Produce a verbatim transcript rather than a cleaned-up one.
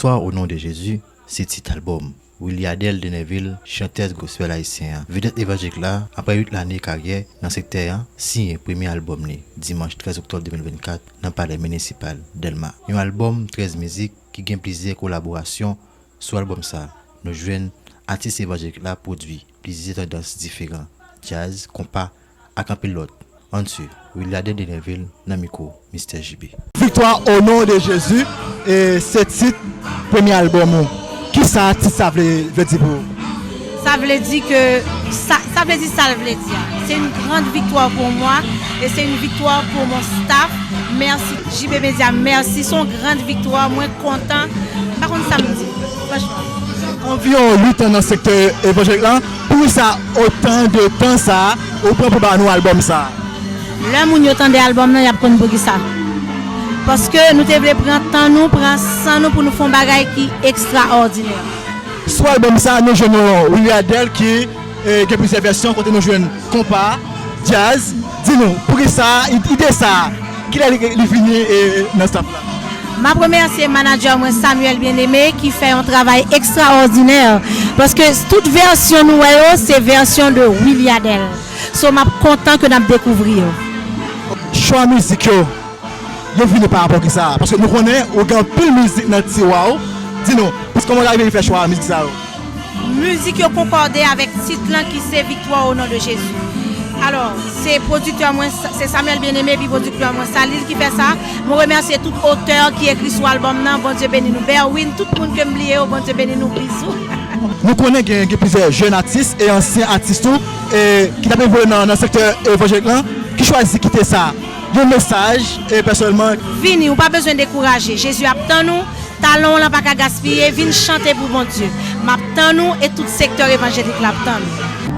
Viktwa o non de Jezi, se tit albòm Williadelle Denervil, chantèz gospel ayisyen an, vedèt evanjelik la, apre uit lane karyè nan sektè an, siyen premye albòm li, dimanch trèz oktòb de mil vennkat, nan Palè Minisipal Dèlma. Yon albòm trèz mizik ki gen plizyè kolaborasyon. Sou albòm sa, nou jwenn atis evanjelik la pwodui plizyè tandans diferan, djaz, konpa, ak anpil lòt. Ann swiv Williadelle Denervil nan mikwo Mistè J B. Viktwa o non de Jezi, e se tit premye albòm ou. Kisa tit sa vle, vle di pou ou? Sa vle di ke sa, sa vle di sa l vle di a. C'est une grande victoire pour moi et c'est une victoire pour mon staff. Mèsi J B Media, mèsi. Se yon grand viktwa. Mwen kontan. M pa konn sa m di, franchman. Anviwon uit an nan sektè evanjelik la. Poukisa otan de tan sa ou pran pou ba nou albòm sa? Lè moun yo tande albòm nan, y ap konn poukisa. Paske nou te vle pran tan nou, pran san nou pou nou fè yon bagay ki ekstraòdinè. Sou albòm sa, nou jwenn yon Williadelle ki, e, gen plizyè vèsyon kote nou jwenn konpa, djaz. Di nou, poukisa, ide sa, kilè li, li vini, e, nan staff la? M ap remèsye manadjè mwen Samuel Bien-Aimé ki fè yon travay ekstraòdinè. Paske tout vèsyon nou wè yo, se vèsyon de Williadelle. So, m ap kontan ke n ap dekouvri yo. Chwa mizik yo, yo vini pa rapò ki sa? Paske nou konnen ou gen anpil mizik nan tiwa w. Di nou, paske kòman w rive fè chwa mizik sa yo? Mizik yo konkòde avèk tit lan ki se Viktwa o non de Jezi. Alò, se pwodiktè mwen, se Samuel Bien-Aimé, epi pwodiktè mwen, sa li ki fè sa. Mwen remèsye tout otè ki ekri sou albòm nan. Bondye beni nou. Berwin, tout moun ke m bliye yo, Bondye beni nou. Bizou. Nou konnen gen, gen plizyè jèn atis e ansyen atis tou, e ki t ap evolye nan, nan sektè evanjelik lan, ki chwazi kite sa. Yon mesaj, e pèsonèlman. Vini, ou pa bezwen dekouraje. Jezi ap tann ou. Talan w lan pa ka gaspiye. Vin chante pou Bondye. M ap tann ou e tout sektè evanjelik la ap tann ou.